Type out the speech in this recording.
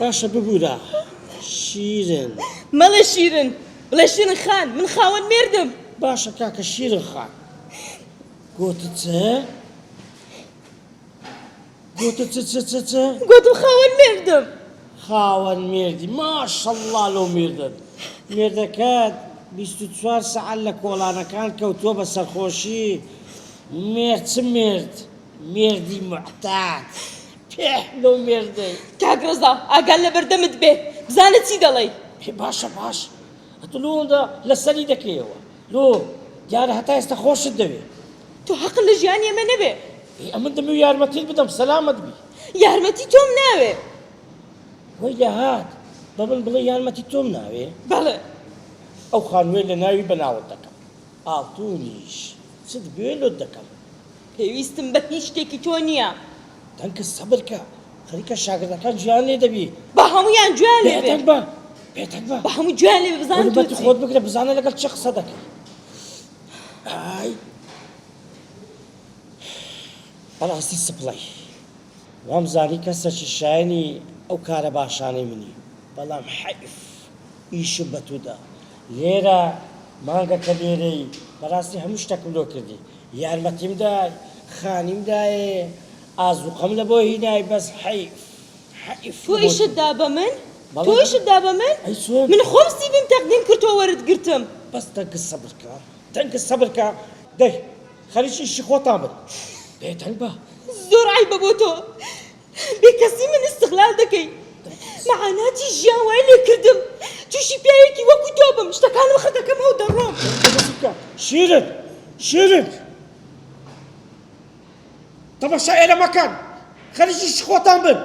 باشە ببورە شیرن. مەڵێ شیرن بڵێ شیرن خان من خاوەن مێردم. باشە کاکە شیرن خان گۆتت چ؟ گۆتت چ چ چ چ؟ گۆتم خاوەن مێردم. خاوەن مێردی ماشەڵڵا لەو مێردەت مێردەکەت 24 سەعات لە کۆڵانەکان کەوتووە بە سەرخۆشی مێرد چ مێرد مێردی موعتاد پێح لەو مێردەی. کاک ڕەزا ئاگات لە بەردەمت بێ بزانە چی دەڵێی. ئێ باشە باش ئەتو لۆ ئەوەندە لەسەری دەکەیەوە لۆ دیارە هەتا ئێستا خۆشت دەوێ. تۆ هەقت لە ژیانی ئێمە نەبێ. ئێ ئەمن دەمەوێ یارمەتیت بدەم سەلامەت بی. یارمەتی تۆم ناوێ. وەی لەهات بە من بڵێ یارمەتی تۆم ناوێ؟ بەڵێ. ئەو خانووەی لە ناوی بە ناوت دەکەم ئاڵتونیش چت بوێ لۆت دەکەم. پێویستم بە هیچ شتێکی تۆ نییە. دەنکە سەبر کە، خەریکە شاگردەکان گوێیان لێ دەبی. با هەموویان گوێیان لێ بێ. بێدەنگ بە، بێدەنگ بە. با هەموو گوێیان لێ بێ بزانن تۆ حورمەتی چی. خۆت بگرە بزانە لەگەڵ کێ قسە دەکەی. ئای بەڕاستی سپڵەی. وامزانی کەسەکی شایەنی ئەو کارە باشانەی منی، بەڵام حەیف ئیشم بە توو دا. لێرە مانگەکە لێرەی، بەڕاستی هەموو شتەکم لۆ کردی. یارمەتیم دای، خانیم دایێ، ئازوقەم لە بۆ هینای بەس حەیف حەیف تۆ ئیشت دا بە من؟ تۆ ئیشت دا بە من؟ ئەی چۆن؟ من خۆم سیڤیم تەقدیم کرد تۆ وەرت گرتم. بەس دەنکت سەبر کە، دەنکت سەبر کە، دەی خەریکی ئیشی خۆتان بن، بێدەنگ بە. زۆر عەیبە بۆ تۆ بێکەسی من ئیستغلال دەکەی مەعاناتی ژیان وای لێ کردم تووشی پیاوێکی وەکو تۆ بم شتەکانم خڕ دەکەمەوە دەڕۆم. شیرن شیرن تەماشا ئێرە مەکەن خەریکی خۆتان بن.